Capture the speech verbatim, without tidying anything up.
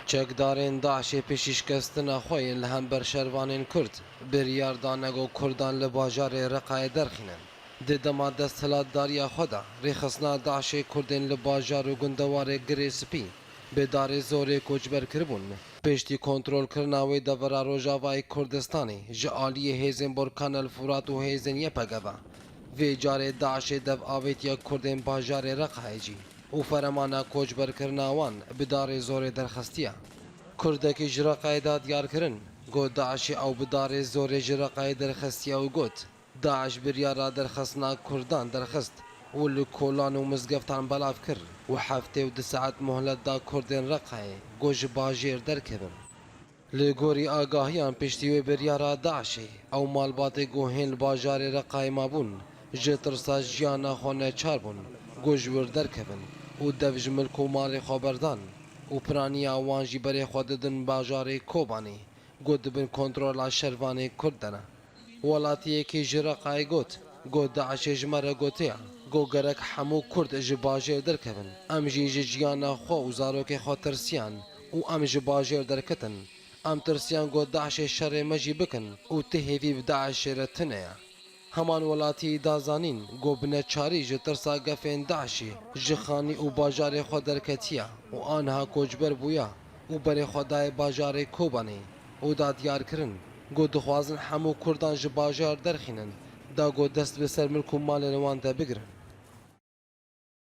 Çekdarên DAIŞê piştî şikestina xwe yên li hember şervanên Kurd, biryar dane ku Kurdan li bajarê Reqayê derxînin. Di dema desthilatdariya xwe de, rêxistina DAIŞê Kurdên li bajar û gundewarê Girê Spî bi darê zorê koçber kiribûn. Piştî kontrolkirina wê devera Rojavayê Kurdistanê ji aliyê hêzên Borkan El Furat û hêzên Y P G ve, vê carê DAIŞê dev avêtiye Kurdên bajarê Reqayê jî û feremana koçberkirina wan bi darê zorê derxistiye. Kurdekî ji Reqayê da diyar kirin, got DAIŞê ew bi darê zorê ji Reqayê derxistiye û got, DAIŞ biryara derxistina Kurdan derxist û li kolan û mizgeftan belav kir û heftê û du saet muhlet da Kurdên Reqayê ku ji bajêr derkevin. Li gorî agahiyan piştî wê biryara DAIŞê, ew malbatê ku hên li bajarê Reqayê mabûn, ji tirsa jiyana xwe neçar bûn ku ji wir derkevin û dev ji milk û malê xwe berdan û piraniya wan jî berê xwe didin bajarê Kobanê ku di bin kontrola şervanê Kurd de ne. Welatiyekî ji Reqayê got, got DAIŞê ji me re gotiye, got gerek hemû Kurd ji bajêr derkevin. Em jî ji jiyana xwe û zarokê xwe tirsiyan û em ji bajêr derketin. Em tirsiyan got DAIŞê şerê me jî bikin û ti hêvî bi DAIŞê re tune ye. Heman welatiyî da zanîn, got bi neçarî ji tirsa gefên DAIŞê ji xanî û bajarê xwe derketiye û aniha koçber bûye û berê xwe daye bajarê Kobanê û da diyar kirin, got dixwazin hemû Kurdan ji bajar derxînin, da got dest bi ser milk û malên wan de bigirin.